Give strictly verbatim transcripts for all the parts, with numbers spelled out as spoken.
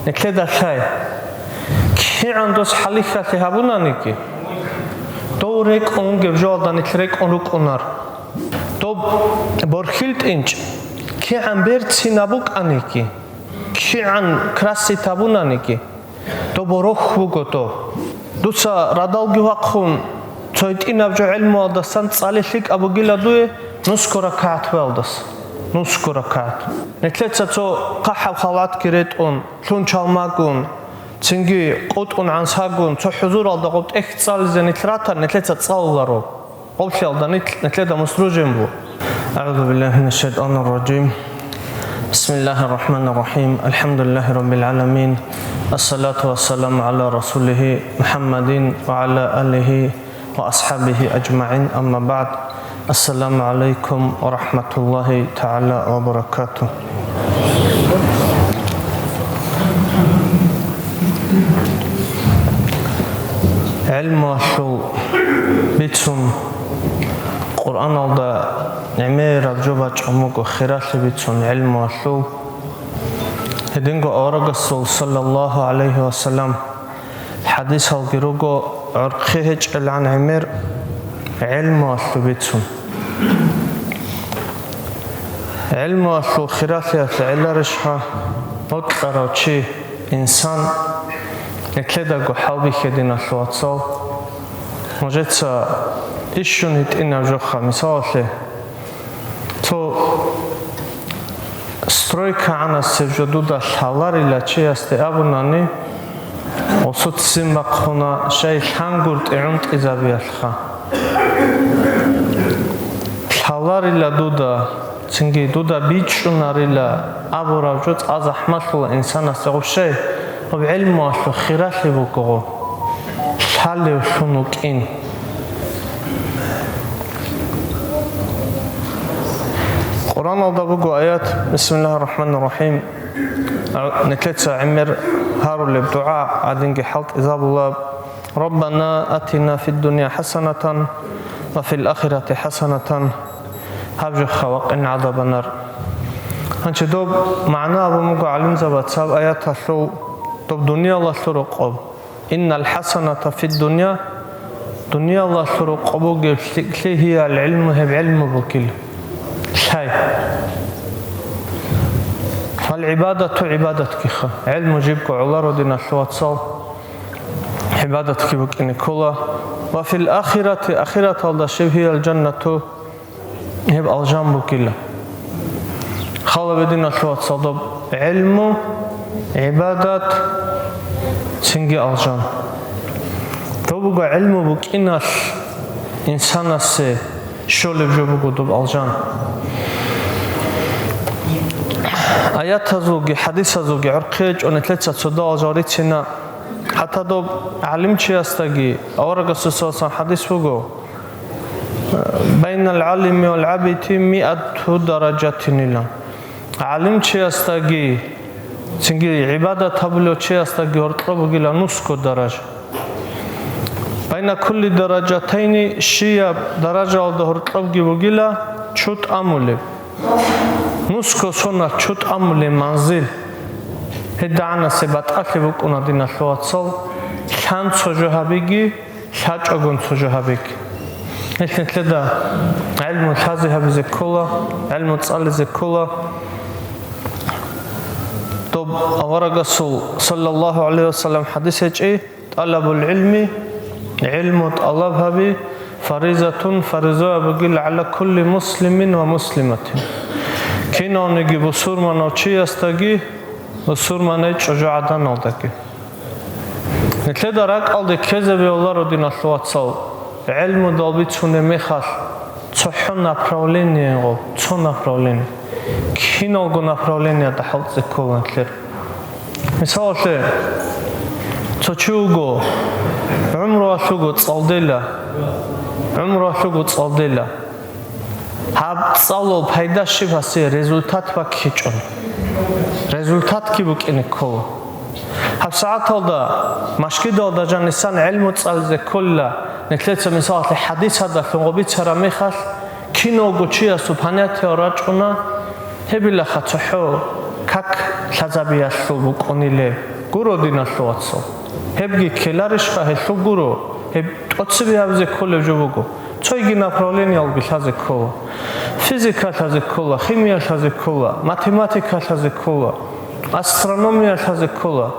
Нилъеда лъай, кигӀан дос хӀалихьалъи гьабунаниги, дов рекӀун вугеб жоялда нилъ рекӀун рукӀунар. Доб борхьил тӀинчӀ кигӀан берцинаб букӀаниги, кигӀан красить гьабунаниги, доб борохь буго доб. Дуца радалги вахъун, цо гьитӀинаб жо гӀелмуялдасан цӀале лъикӀаб бугила дуе нусго ракагӀат валдас. Нусго ракагӀат. Нилъеца цо хъахӀаб халатги ретӀун, лъун чалмагун, цинги къутӀун гӀансагун, цо хӀузуралда гъоб тӀехь цӀализе нилъ ратан, нилъеца цӀалуларо. Гъоблъиялда нилъ-, нилъеда мусружин бу. أعوذ بالله من الشيطان الرجيم. بسم الله الرحمن الرحيم. الحمد لله رب العالمين. الصلاة والسلام على رسوله محمد وعلى آله وأصحابه أجمعين. أما بعد. السلام عليكم ورحمة الله تعالى وبركاته. ГӀилмуялъул бицун, Къуръаналда гӀемераб жо бачӀун буго хиралъи бицун гӀилмуялъул. Гьединго аварагасул, саллаллагьу гӀалайгьи вассалам, хӀадисалги руго гӀорхъи гьечӀелгӀан гӀемер гӀилмуялъул бицун. ГӀилмуялъул хиралъиялъ гӀеларищха бокьарав чи, инсан? Нилъедаго хӀалбихье, диналъул вацал. Нужеца ишшун гьитӀинаб жоха, мисалалъе, цо стройкагӀанасеб жо дуда лъаларила чиясде абунани, осуццин бахъуна, щай лъангуртӀи гӀунтӀизабиялъха. Лъаларила дуда, цинги дуда бичӀчӀунарила абураб жо цӀа захӀмалъула инсанасде гъущай, гъоб гӀилмуялъул хиралъи бугого, лъалевлъун вукӀин. Къуръаналда буго аят, бисмиллагьир рахӀманир рахӀим, а, нилъеца гӀемер гьарулеб дугӀа гьадинги хӀалтӀизабула: «Раббана атина фид дунья хӀасанатан ва фил ахирати хӀасанатан», гьаб жоха вакъин гӀазабанар. Гьанчи доб магӀна абун буго гӀалимзабацаб аяталъул доб дуниялалъул рокъоб. Иннал хӀасаната фид дунья, дуниялалъул рокъоб бугеб лъикӀлъи гьиял гӀилму, гьеб гӀилму бугил. Лъай. Вал гӀибадату, гӀибадатгиха. ГӀилму жибго гӀоларо, диналъул вацал, гӀибадатги букӀине ккола. Ва фил ахирати, ахираталда щиб гьиял жаннату, гьеб алжан бугила. Халабе, диналъул вацал, доб гӀилму, гӀибадат, цинги алжан. Доб буго гӀилму букӀиналъ инсанасе щолеб жо буго доб алжан. Аятазулги хӀадисазулги гӀорхъи гьечӀо нилъеца цо дагьал жал рицина. ХӀатта доб гӀалимчиясдаги, аварагасул саллаллагьу гӀалайгьи вассалам хӀадис буго: «Байнал гӀалими вал гӀабиди миату даражатин», – ила. ГӀалимчиясдаги, цинги гӀибадат гьабулев чиясдаги гьоркьоб бугила нусго даража. «Байна кулли даражатайни», щияб даражаялда гьоркьобги бугила чу тӀамулеб. Нусго соналъ чу тӀамулеб манзил. ГьедигӀанасе батӀалъи букӀуна, диналъул вацал, лъан цо жо гьабиги, лъачӀогун цо жо гьабиги. Гьелъ нилъеда гӀилму лъазе гьабизе ккола, гӀилму цӀализе ккола. Доб аварагасул, саллаллагьу гӀалайгьи вассалам, хӀадис гьечӀи: «ТӀалабул гӀилми», гӀилму тӀалаб гьаби, «фаризатун», фариза бугила, «гӀала кулли муслимин ва муслиматин», кинавниги бусурманав чиясдаги, бусурманай чӀужугӀаданалдаги. Нилъеда ракӀалде ккезе бегьуларо, диналъул вацал, гӀилмудал бицунеб мехалъ цохӀо направлениего, цо направление. Киналго направлениеда хӀалтӀизе ккола нилъер. Мисалалъе, цо чи вуго, гӀумруялъ вуго цӀалдела, гӀумруялъ вуго цӀалдела. Гьаб цӀалул пайда щиб, гьасие результат баккичӀо. Результатги букӀине ккола. ГьабсагӀаталда машгидалда жанисан гӀилму цӀализе кколила, нилъеца, мисалалъе, хӀадисалдалъун гъо бицараб мехалъ, киналго чиясул понятие рачӀуна, гьебилаха цохӀо как лъазабиялъул букӀунилеб гуро, диналъул вацал. Гьебги ккеларищха, гьелъул гуро, гьеб тӀоцебе гьабизе кколеб жо буго. Цойги направлениялги лъазе ккола. Физика лъазе ккола, химия лъазе ккола, математика лъазе ккола, астрономия лъазе ккола.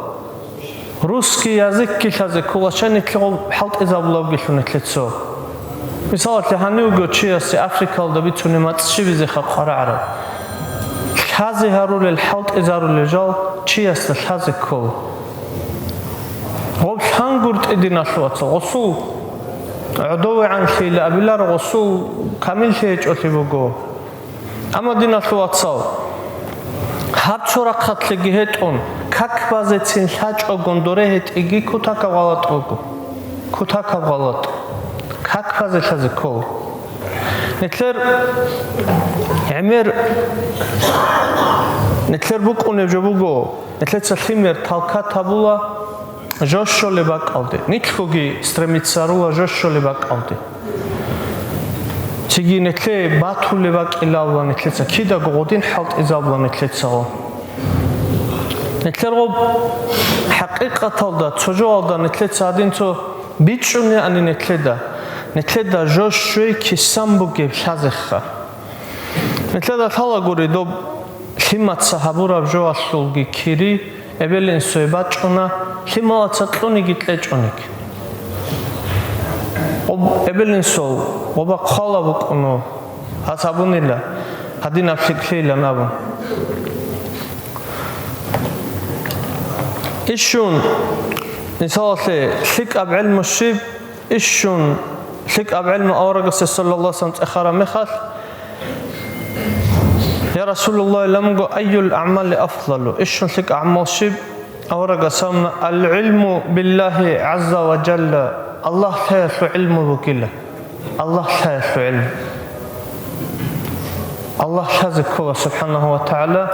Русский языкги лъазе ккола, щай нилъего хӀалтӀизабулебгилъун нилъецо. Мисалалъе, гьанивго чиясе Африкалда бицунеб мацӀ щибизеха къварагӀараб. Лъазе гьарулел, хӀалтӀизарулел жал чиясда лъазе ккола. Гъоб лъангуртӀи, диналъул вацал, гъосул гӀодовегӀанлъийила абилар, гъосул камиллъи гьечӀолъи буго. Амма, диналъул вацал, гьаб цо рахъалъеги гьетӀун, как базецин лъачӀогун доре гьетӀиги кутакаб гъалатӀ буго. Кутакаб гъалатӀ. Как базе лъазе ккола. Нилъер гӀемер, нилъер букӀунеб жо буго, нилъеца лъимер талкат гьабула жо щолеб бакӀалде, нилъгоги стремиться гьарула жо щолеб бакӀалде. Цинги нилъее батулеб бакӀилалла нилъеца, кидаго гъодин хӀалтӀизабула нилъецаго. Нилъер гъоб хӀакъикъаталда цо жоялда нилъеца гьадин цо бичӀчӀунеани нилъеда, нилъеда жо щвей кисан бугеб лъазеха. Нилъеда лъалагури доб лъимаца гьабураб жоялъулги кири, эбел-инсуе бачӀуна, лъималаца кьуниги кьечӀониги. Гъоб-, эбел-инсул гъоба хъвала букӀуну, гьас абунила, гьадинаб лъикӀлъийилан абун. Ишшун, мисалалъе, лъикӀаб гӀелму щиб, ишшун лъикӀаб гӀелму аварагасе саллаллаху алейхи ва саллям цӀехараб мехалъ, я Расулуллагь, ламго, айюл аъмали афдалу? Ишшун лъикӀаб гӀамал щиб? Аварагас абуна, ал-гӀилму биллагьи гӀазза ва жалла, Аллагь лъаялъул гӀилму бугила. Аллагь лъаялъул гӀилму. Аллагь лъазе ккола, субхӀанагьу ва тагӀала,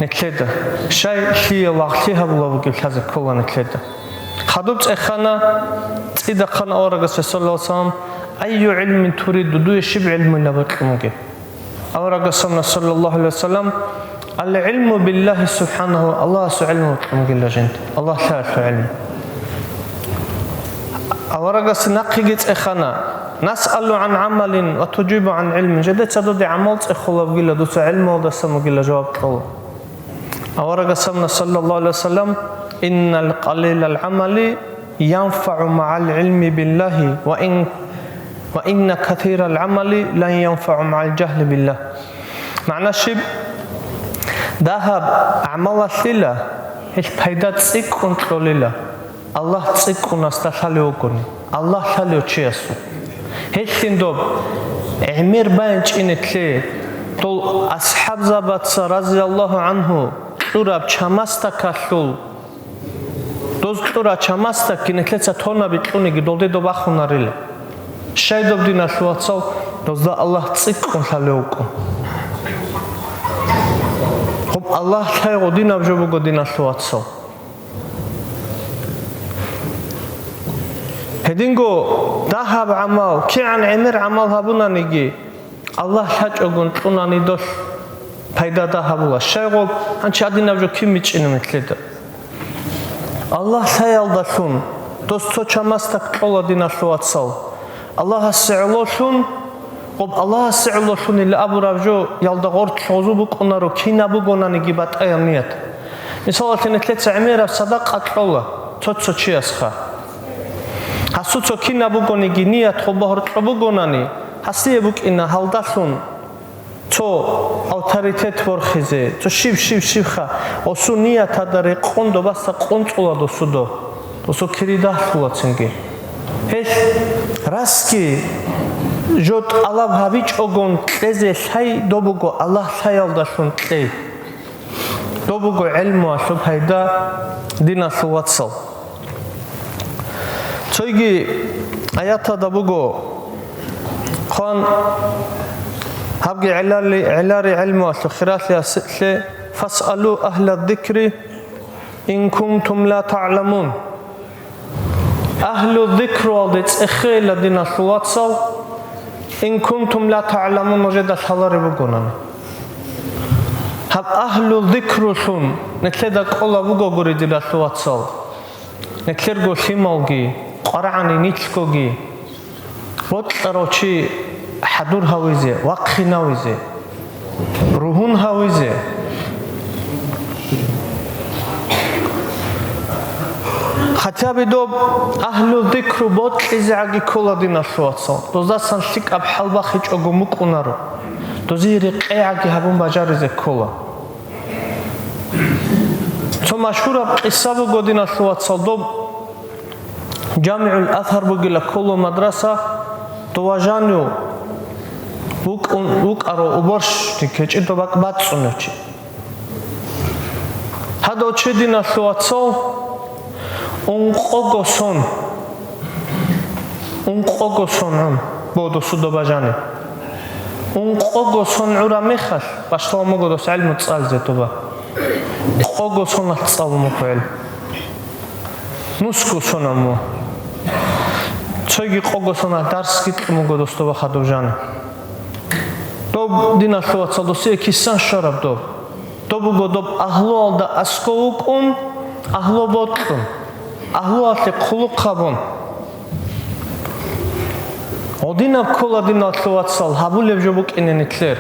нилъеда. Щай лъие лагълъи гьабула бугеб лъазе ккола нилъеда. Хадуб цӀехана, цӀидахъана аварагас, саллаллаху алейхи ва саллям, айю гӀилмин туриду, дуе щиб гӀилмуйилан бокьун бугеб? Аварагас абуна, саллаллаху алейхи ва саллям, ал-гӀилму биллагьи субхӀанагьу, Аллагьасул гӀилму бокьун бугила жинда, Аллагь лъаялъул гӀилму. Аварагас нахъеги цӀехана, насъалу гӀан гӀамалин ва туджибу гӀан гӀилмин, жидеца дуда гӀамал цӀехола бугила, дуца гӀилмуялдасан бугила жаваб кьола. Аварагас абуна, саллаллаху алейхи ва саллям, иннал къалилал гӀамали янфагӀу магӀал гӀилми биллагьи ва ин, ва инна касирал гӀамали лан янфагӀу магӀал жагьли биллагь. МагӀна щиб? Дагьаб гӀамалалъила гьелъ пайда цӀикӀкӀун кьолила. Аллагь цӀикӀкӀунасда лъалев вугони, Аллагь лъалев чиясул. Гьелъин доб гӀемер баянчӀине лъе, дол асхӀабзабаца, разияллагьу гӀангьу, кьураб чамасдакалъул, доз кьураб чамасдакги нилъеца тонаби кьуниги долде доб ахунарила. Щай доб, диналъул вацал, дозда Аллагь цӀикӀкӀун лъалев вукӀун. Гьоб Аллагь лъай гъодинаб жо буго, диналъул вацал. Гьединго дагьаб гӀамал, кигӀан гӀемер гӀамал гьабунаниги, Аллагь лъачӀогун кьунани долъ пайда дагьабула. Щайгъуб, гьанчи гьадинаб жо кин бичӀчӀинаб нилъеда? Аллагь лъаялдалъун дос цо чамасдак кьола, диналъул вацал. Аллагьасе гӀололъун, гъоб Аллагьасе гӀололъунила абураб жо ялда гъорлъ гъозу букӀунаро кинаб бугонаниги батӀаял ният. Мисалалъе, нилъеца гӀемераб садакъа кьола цо-цо чиясха. Гьасул цо кинаб бугониги ният гъоба гьоркьоб бугонани, гьасие букӀина гьалдалъун цо авторитет борхизе, цо щиб-щиб-щибха, гъосул нияталда рекъон добаса къунцӀула досудо. Досул кири дагьлъула цинги. Гьелъ расги жо тӀалаб гьабичӀогон кьезе лъай доб буго Аллагь лъаялдалъун кьей. Доб буго гӀелмуялъул пайда, диналъул вацал. Цойги аяталда буго, хъван, гьабги гӀеларли-, гӀелари гӀелмуялъул хиралъи асе-, лъе, «Фасъалу агьла зикри ин кунтум ла та'ламун». Агьлу зикруялде цӀехейила, диналъул вацал, ин кунтум ла та'ламун, нужеда лъалареб бугонани. Гьаб агьлу зикрулъун нилъеда кӀола бугогури, диналъул вацал, нилъерго лъималги, къварагӀани нилъгоги, бокьарав чи хӀадур гьавизе, вахъинавизе, ругьун гьавизе. Хотя бы доб агьлу зикру бокьизегӀаги ккола, диналъул вацал, доздасан лъикӀаб хӀал бахичӀого мукӀунаро, дозие рекъегӀаги гьабун бажаризе ккола. Цо машгьураб къиса буго, диналъул вацал, доб ЖамигӀул Азгьар бугила ккола мадраса, дова жанив вукӀун, вукӀарав уборщик, гьечӀеб доб бакӀ бацӀцӀунев чи. Гьадав чи, диналъул вацал, ункъого сон, ункъого сон гӀун буго досул дова жанив. Ункъого сон гӀураб мехалъ башлагьун буго дос гӀелму цӀализе доба. Къого соналъ цӀалун буго гӀелму. Нусго сонаб мугьу. Цоги къого соналъ дарсги кьун буго дос доба хадуб жанив. Доб, диналъул вацал, досие кисан щвараб доб. Доб буго доб агьлуялда аскӀов вукӀун, агьлу бокьун, агьлуялъе хъулухъ гьабун. Гьединаб ккола, диналъул вацал, гьабулеб жо букӀине нилъер.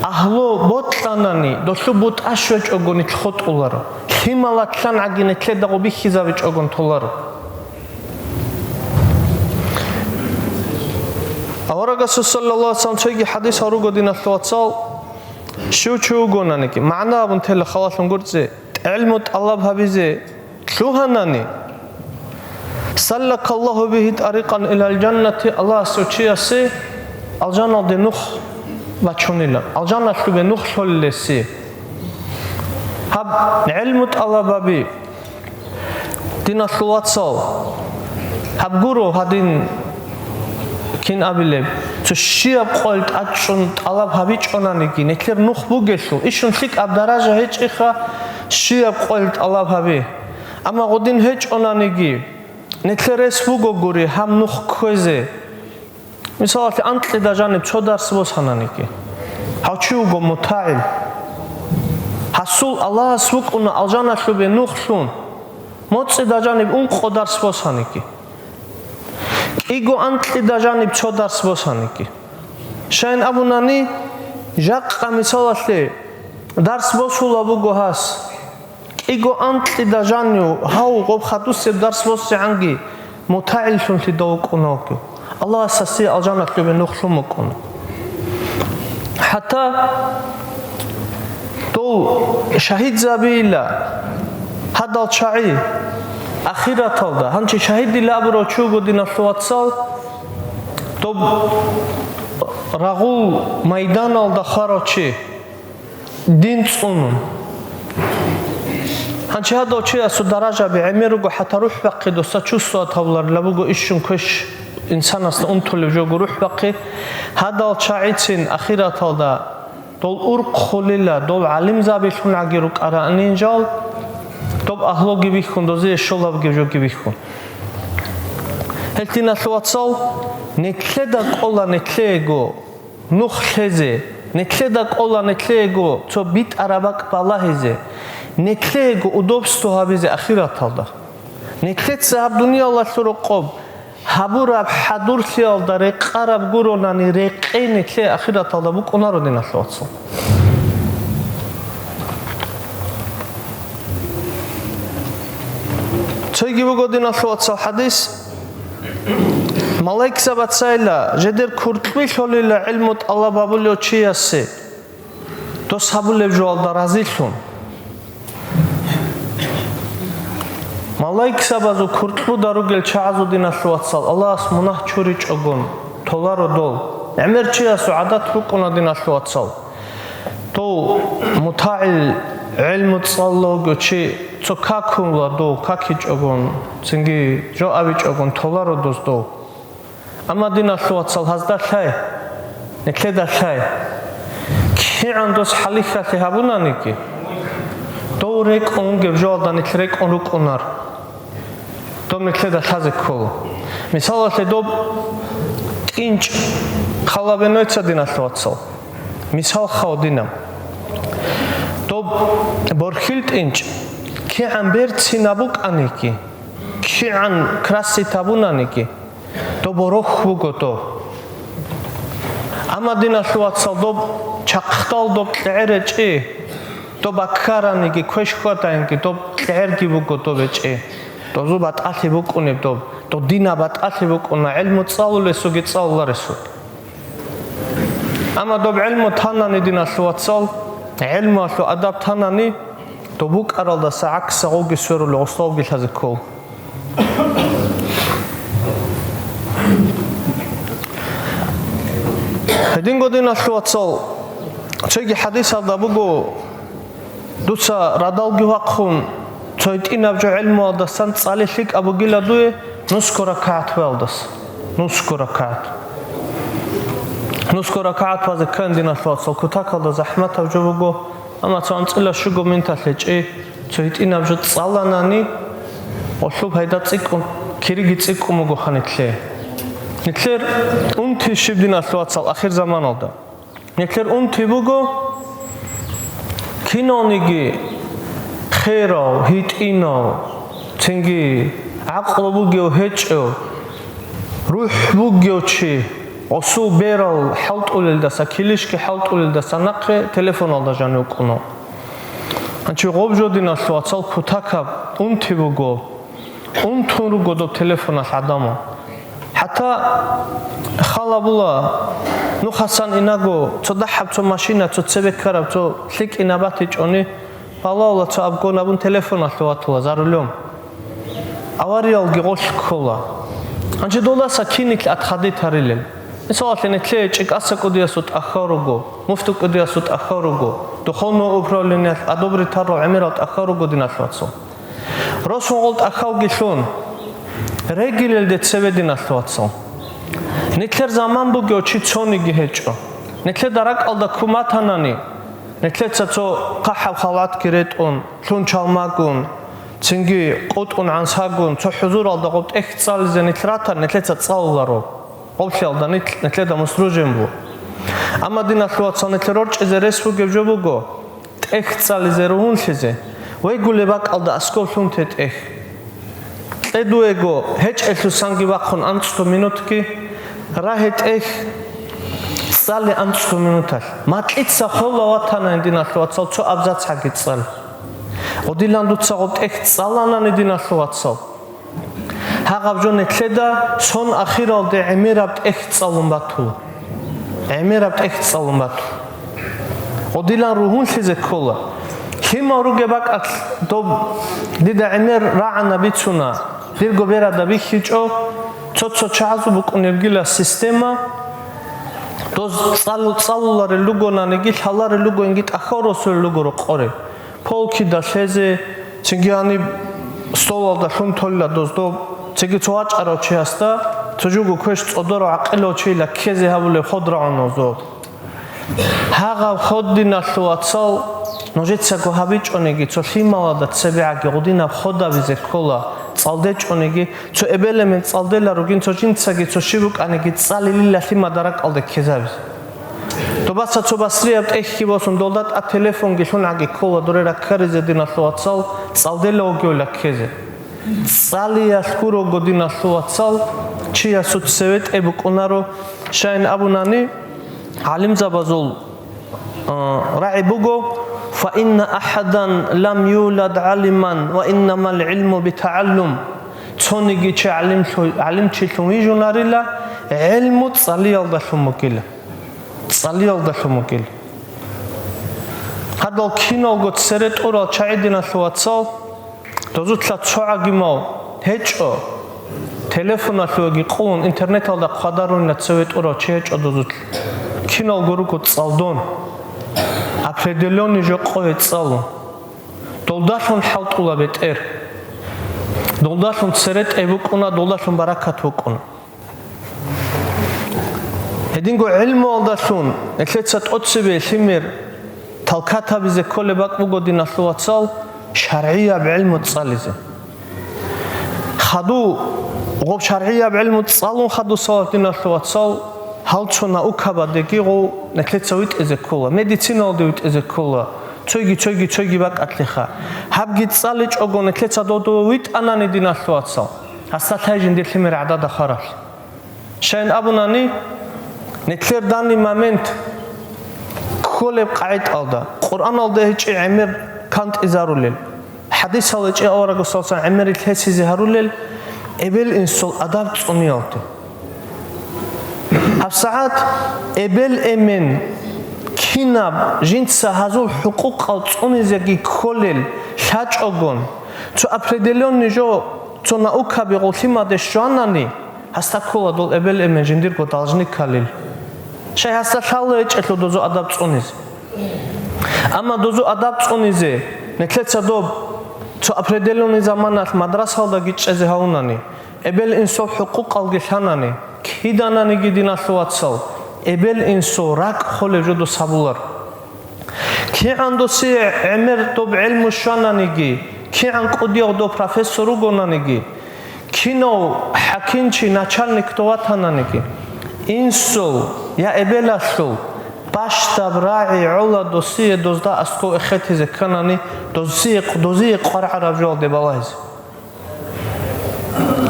Агьлу бокьанани, долъул бутӀа щвечӀого нилъ хутӀуларо. Лъималалъ лъангӀаги нилъеда гъоб бихьизабичӀогон толаро. Аварагасул саллаллагьу гӀалайгьи ва саллам цоги хӀадис гьаруго, диналъул вацал, щив чи вугонаниги, магӀна абун тела халалъун гурцӀи, гӀелму тӀалаб гьабизе лъугьанани, саллакаллагьу бигьи тӀарикъан илал жаннати, Аллагьас гьев чиясе алжаналде нух бачунила, алжаналъубе нух лъолилеси. Гьаб гӀелму тӀалабаби, диналъул вацал, гьаб гуро гьадин кин абилеб, цо щияб къоялъ тӀадчӀун тӀалаб гьабичӀонаниги, нилъер нух бугелъул, ишун лъикӀаб даража гьечӀеха, щияб къоялъ тӀалаб гьаби. Амма гъодин гьечӀонаниги, нилъер рес бугогури гьаб нух кквезе. Мисалалъе, анкьида жаниб цо дарс босананиги, гьав чи вуго мутагӀил. Гьасул Аллагьас вукӀуна алжаналъубе нух лъун, моцӀида жаниб ункъо дарс босаниги. КӀиго анкьида жаниб цо дарс босаниги. Щайин абунани, жакъа, мисалалъе, дарс босулаб буго гьас. КӀиго анкьида жанив гьав гъоб хадусеб дарс босигӀанги мутагӀиллъунлъидал вукӀуна вуго. Аллагьас гьасие алжаналъубе нух лъун букӀуна. ХӀатта дол шагьидзабийила гьадал чагӀи ахираталда. Гьанчи шагьидила абурав чи вуго, диналъул вацал, доб рагъул майданалда хварав чи, дин цӀунун. Гьанчи гьадав чиясул даражаби гӀемер руго, хӀатта рухӀ бахъи доса чувствовать гьабуларила буго ишшун квеш инсанасда унтулеб жого рухӀ бахъи. Гьадал чагӀицин ахираталда дол урхъулила, дол гӀалимзабилъун гӀаги рукӀараанин жал, доб агьлуги бихьун, дозие щолабги жоги бихьун. Гьел, диналъул вацал, нилъеда кӀола нилъего нух лъезе, нилъеда кӀола нилъего цо битӀараб бакӀ балагьизе, нилъего удобство гьабизе ахираталда. Нилъеца гьаб дуниялалъул рокъоб гьабураб хӀадурлъиялда рекъараб гуронани рекъей нилъее ахираталда букӀунаро, диналъул вацал. Цоги буго, диналъул вацал, хӀадис. Малаикзабацайила жедер куркьби лъолила гӀилму тӀалаб гьабулев чиясе, дос гьабулеб жоялда разилъун. Малаикзабазул куркьбуда ругел чагӀазул, диналъул вацал, Аллагьас мунагь чуричӀогун толаро дол. ГӀемер чиясул гӀадат рукӀуна, диналъул вацал. Дов мутагӀил гӀилму цӀалулев чи цо какула, дов какичӀогун, цинги жо абичӀогун толаро доздов. Амма, диналъул вацал, гьазда лъай, нилъеда лъай. КигӀан дос хӀалихьалъи гьабунаниги, дов рекӀун вугеб жоялда нилъ рекӀун рукӀунар. Доб нилъеда лъазе ккола. Мисалалъе, доб тӀинчӀ халабе нойца, диналъул вацал. Мисал хав динаб. Борхьил тӀинчӀ кигӀан берцинаб букӀаниги, кигӀан красить гьабунаниги, доб борохь буго доб. Амма, диналъул вацал, доб чахъдал доб кьегӀер гьечӀи, доб баккараниги, квеш хьвадайинги, доб кьегӀерги буго доб гьечӀи. Дозул батӀалъи букӀунеб доб, додинаб батӀалъи букӀуна, гӀелму цӀалулесуги цӀалуларесул. Амма доб гӀелму танани, диналъул вацал, гӀелмуялъул адаб танани, доб букӀаралдаса гӀаксагъулги сверулел гъославги лъазе ккол. Гьединго, диналъул вацал, цоги хӀадисалда буго, дуца радалги вахъун, цо гьитӀинаб жо гӀелмуялдасан цӀали лъикӀаб бугила дуе нусго ракагӀат ваялдаса. Нусго ракагӀат. Нусго ракагӀат вазе ккан, диналъул вацал, кутакалда захӀматаб жо буго, амма цо анцӀила щуго минуталъ гьечӀи, цо гьитӀинаб жо цӀаланани, гъолъул пайда цӀикӀкӀун, кириги цӀикӀкӀун бугоха нилъее. Нилъер унти щиб, диналъул вацал, ахир заманалда? Нилъер унти буго кинавниги херав, гьитӀинав, цинги гӀакълу бугев гьечӀев, рухӀ бугев чи, гъосул берал хӀалтӀулелдаса, килищги хӀалтӀулелдаса нахъе телефоналда жанив вукӀуна. Гьанчи гъоб жо, диналъул вацал, кутакаб унти буго. Унтун руго доб телефоналъ гӀадамал. ХӀатта хал гьабула, нухасан инаго цо дагьаб, цо машина, цо цебе ккараб, цо лъикӀинаб батичӀони, балагьула цо абгон абун телефоналъ ватула, за рулем. Авариялги гъолъ ккола. Гьанже доласа кинилъ атхадитарилел. Мисалалъе, нилъее ЧӀикӀаса кӀудиясул тӀахьал руго, муфту кӀудиясул тӀахьал руго, духовного управлениялъ одобрить тарал гӀемерал тӀахьал руго, диналъул вацал. Росун гъол тӀахьалги лъун, регилелде цеве, диналъул вацал. Нилъер заман бугев чи цониги гьечӀо. Нилъеда ракӀалда куматанани, нилъеца цо хъахӀаб халатги ретӀун, лъун чалмагун, цинги къутӀун гӀансагун, цо хӀузуралда гъоб тӀехь цӀализе нилъ ратан, нилъеца цӀалуларо. Гъоблъиялда нилъ, нилъеда мусружен бу. Амма, диналъул вацал, нилъер рорчӀизе рес бугеб жо буго, тӀехь цӀализе ругьунлъизе, вегулеб бакӀалда аскӀов лъунте тӀехь. Кье дуего, гьечӀелъусанги вахъун анцӀго минутги, рагье тӀехь, цӀале анцӀго минуталъ. Макьица хола ватанани, диналъул вацал, цо абзацгӀаги цӀал. Гъодилан дуца гъоб тӀехь цӀаланани, диналъул вацал. Гьагъаб жо нилъеда сон ахиралде гӀемераб тӀехь цӀалун батула. ГӀемераб тӀехь цӀалун батула. Гъодилан ругьунлъизе ккола. Лъимал ругеб бакӀалъ доб дида гӀемер рагӀана бицуна, дирго берада бихьичӀо, цо-цо чагӀазул букӀунебгила система, доз цӀал-, цӀалуларел ругонаниги, лъаларел ругониги, тӀахьал росулел руго рокъоре. Полкида лъезе, цинги гьаниб столалда лъун толила доздо, цинги цо вачӀарав чиясда, цо жуго квеш цӀодорав гӀакъилав чийила ккезе гьабулеб ход рагӀуна гъозо. Гьагъаб ход, диналъул вацал, нужецаго гьабичӀониги, цо лъималада цебегӀаги гъудинаб ход гьабизе ккола, цӀалдечӀониги, цо эбел-эмен цӀалдела ругин, цо жинцаги цо щиб букӀаниги цӀалилила лъимада ракӀалде ккезабизе. Добаса цо басрияб тӀехьги босун, долда тӀад телефонги лъунгӀаги ккола дуре раккаризе, диналъул вацал, цӀалдела вугевила ккезе. ЦӀалиялъ гурого, диналъул вацал, чиясул цеве тӀе букӀунаро, щайин абунани, гӀалимзабазул, а, рагӀи буго: «Фа инна ахадан лам юлад гӀалиман ва иннамал гӀилму битагӀаллум». Цониги чи гӀалимлъу-, гӀалимчилъун вижунарила, гӀилму цӀалиялдалъун бугила. ЦӀалиялдалъун бугила. Гьадал киналго цере тӀурал чагӀи, диналъул вацал, дозулъа цо гӀагимал гьечӀо, телефоналъувеги къулун интернеталда хъвадарунила цеве тӀурав чи гьечӀо дозулъ. Киналго руго цӀалдон, определённый жо къове цӀалун. Долдалъун хӀалтӀула бетӀер. Долдалъун цере тӀе букӀуна, долдалъун баракат букӀуна. Гьединго гӀилмуялдалъун нилъеца тӀоцебе лъимер талкат гьабизе кколеб бакӀ буго, диналъул вацал, шаргӀияб гӀилму цӀализе. Хаду, гъоб шаргӀияб гӀилму цӀалун хадусалаб, диналъул вацал, гьал цо наукабадеги гъов нилъеца витӀизе ккола, медициналде витӀизе ккола, Цойги, цойги, цойги бакӀалъеха. Гьабги цӀаличӀого нилъеца додо витӀанани, диналъул вацал, гьасда лъай жиндир лъимер гӀадада хваралъ. Щайин абунани, нилъер данный момент кколеб къагӀидалда, Къуръаналда гьечӀеб гӀемер кантӀизарулел, хӀадисалда гьечӀеб аварагасдасан гӀемер лъесизе гьарулел эбел-инсул адаб цӀуниялде. ГьабсагӀат эбел-эмен кинаб жинца гьазул хӀукъукъал цӀунизеги кколел лъачӀогон, цо определённый жо, цо наукаби гъолъимаде щванани, гьасда ккола дол эбел-эмен жиндирго должник ккалил. Щай гьасда лъалеб гьечӀелъул дозу адаб цӀунизе. Амма дозу адаб цӀунизе нилъеца доб цо определённый заманалъ мадрасалдаги чӀезе гьавунани, эбел-инсул хӀукъукъалги лъанани, кидананиги, диналъул вацал, эбел-инсул ракӀ холеб жо дос гьабулар. КигӀан досие гӀемер доб гӀелму щвананиги, кигӀан кӀудияв дов профессор ругонаниги, кинав хӀакимчи, начальник дов ватананиги, инсул я эбелалъул бащдаб рагӀи гӀола досие, дозда аскӀов эхетизе кканани, досие, дозие къваргӀараб жоялде балагьизе.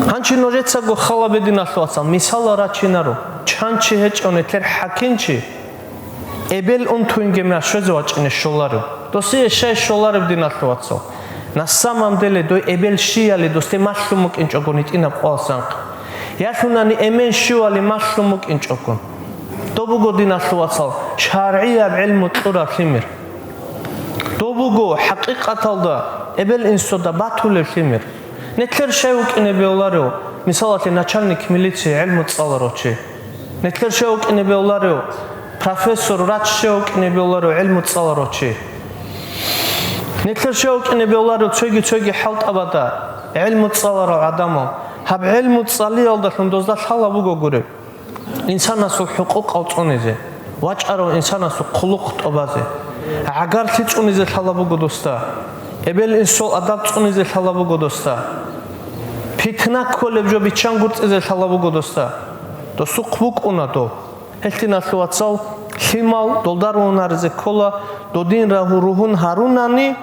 Гьанчи нужецаго халабе, диналъул вацал, мисалал рачинаро, чан чи гьечӀев нилъер хӀакимчи, эбел унтунгемя щвезе вачӀине щоларев. Досие щай щоларев, диналъул вацал? На самом деле, дой эбел щияли досде малъун букӀинчӀого нитӀинаб къоялъанхъ. Ялъунани эмен щивали малъун букӀинчӀого. Доб буго, диналъул вацал, шаргӀияб гӀелму кьураб лъимер. Доб буго хӀакъикъаталда эбел-инсуда батулеб лъимер. Нилъер щай вукӀине бегьуларев, мисалалъе, начальник милиции гӀелму цӀаларав чи? Нилъер щай вукӀине бегьуларев, профессор, врач щай вукӀине бегьуларев гӀелму цӀаларав чи? Нилъер щай вукӀине бегьуларев цоги-цоги хӀалтӀабада гӀелму цӀаларал гӀадамал? Гьаб гӀелму цӀалиялдалъун дозда лъала буго гуреб. Инсанасул хӀукъукъал цӀунизе, вачӀарав инсанасул хъулухъ тӀобазе, гӀагарлъи цӀунизе лъала буго досда, эбел-инсул адаб цӀунизе лъала буго досда, питна кколеб жо биччан гурцӀизе лъала буго досда. Досухъ букӀуна доб. Гьелъ, диналъул вацал, лъимал долда ругьунаризе ккола, додин рагьу-, ругьун гьарунани,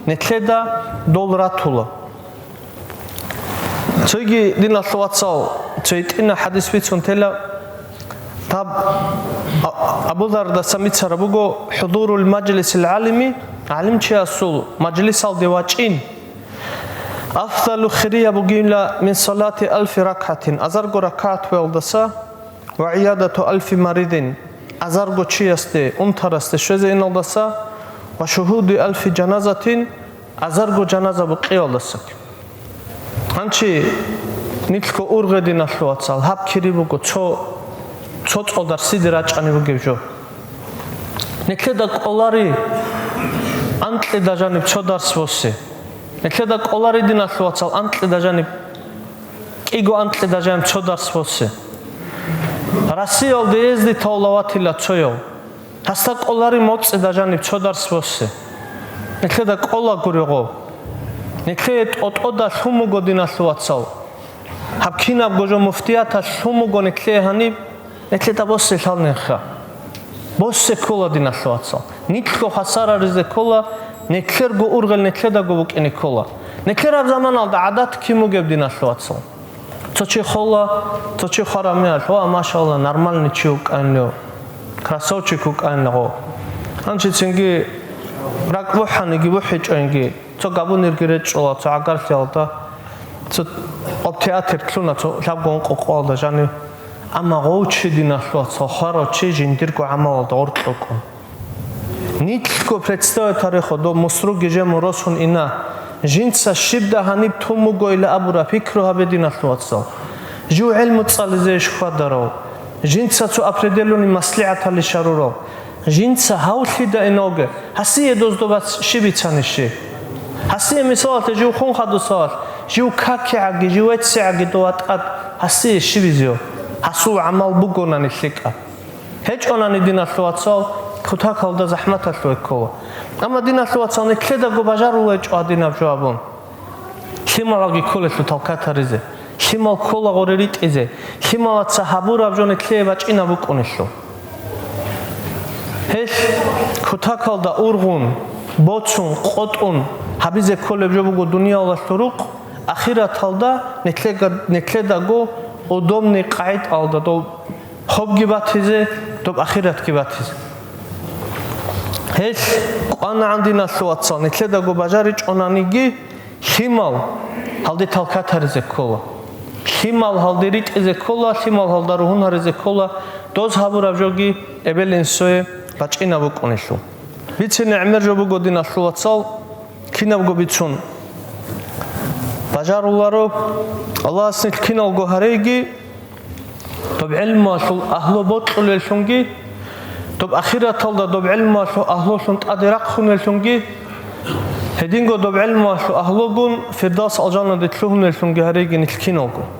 нилъеда дол ратула. Цоги, диналъул вацал, цо гьитӀина хӀадис бицун тела, таб А-, Абу Дардаса бицараб буго: «ХӀудурул мажлисил гӀалими», гӀалимчиясул мажлисалде вачӀин, «афдалу», хирияб бугила, «мин салати алфи ракгӀатин», азарго ракагӀат вуялдаса, «ва гӀиядату алфи маридин», азарго чиясде, унтарасде щвезе иналдаса, «ва шугьуди алфи жаназатин», азарго жаназа букъиялдасаги. Гьанчи нилъго ургъе, диналъул вацал, гьаб кири буго цо, цо цӀолдар сиде рачӀани бугеб жо. Нилъеда кӀолари анкьида жаниб цо дарс босе. Нилъеда кӀолари, диналъул вацал, анкьида жаниб, кӀиго анкьида жаниб цо дарс босе. Россиялде ездитав лаватила цояв. Гьасда кӀолари моцӀида жаниб цо дарс босе. Нилъеда кӀола гурего. Нилъее тӀотӀода лъун буго, диналъул вацал. Гьаб кинабго жо муфтияталъ лъун буго нилъее гьаниб, нилъеда босе лъалнеха. Босе ккола, диналъул вацал. Нилъго хасараризе ккола, нилъерго ургъел нилъедаго букӀине ккола. Нилъер гьаб заманалда гӀадат кин бугеб, диналъул вацал? Цо чи хола, цо чи хвараб мехалъ, ва, машалла, нормальный чи вукӀанлъу, красавчик вукӀанлъу. Гьанчи цинги ракӀ бухӀаниги бухӀичӀоинги, цо габунирги речӀчӀула, цо гӀагарлъиялда, цо къоб театр лъуна, цо лъабго ункъо къоялда жанив. Амма гъов чи, диналъул вацал, хварав чи жиндирго гӀамалалда гъоркьукъун. Нилъго представить гьарехо, доб мусруги жемун росун ина, жинца щибда гьаниб тун бугойила абураб пикру гьабе, диналъул вацал. Жив гӀелму цӀализе иш хьвадарав, жинца цо определённый маслигӀаталде щарурав, жинца гьавлъида иналги, гьасие доздоба щиб бицани щи? Гьасие, мисалалъе, жив хун хадусалалъ, жив какигӀаги, жив веццигӀаги дова тӀад, гьасие щиб бизев? Гьасул гӀамал бугонани лъикӀаб. ГьечӀонани, диналъул вацал, кутакалда захӀматалъуве ккола. Амма, диналъул вацал, нилъедаго бажарулечӀо гьадинаб жо абун. Лъималаги кколелъул талкатаризе, лъимал ккола гъоре ритӀизе, лъималаца гьабураб жо нилъее бачӀинаб букӀунелъул. Гьелъ кутакалда ургъун, боцун, къотӀун гьабизе кколеб жо буго дуниялалъул рукъ, ахираталда нилъеда-, нилъедаго удобный къагӀидаялда доб гьобги батизе, доб ахиратги батизе. Гьелъ кӀванагӀан, диналъул вацал, нилъедаго бажаричӀонаниги, лъимал гьалде талкат гьаризе ккола. Лъимал гьалде ритӀизе ккола, лъимал гьалда ругьун гьаризе ккола, доз гьабураб жоги эбел-инсуе бачӀинаб букӀунелъул. Бицине гӀемер жо буго, диналъул вацал, кинабго бицун бажаруларо. Аллагьас нилъ киналго гьареги, доб гӀелмуялъул агьлу бокьулеллъунги, доб ахираталда доб гӀелмуялъул агьлулъун тӀаде рахъунеллъунги, гьединго доб гӀелмуялъул агьлугун Фирдавс алжанаде лъугьунеллъунги гьареги нилъ киналго.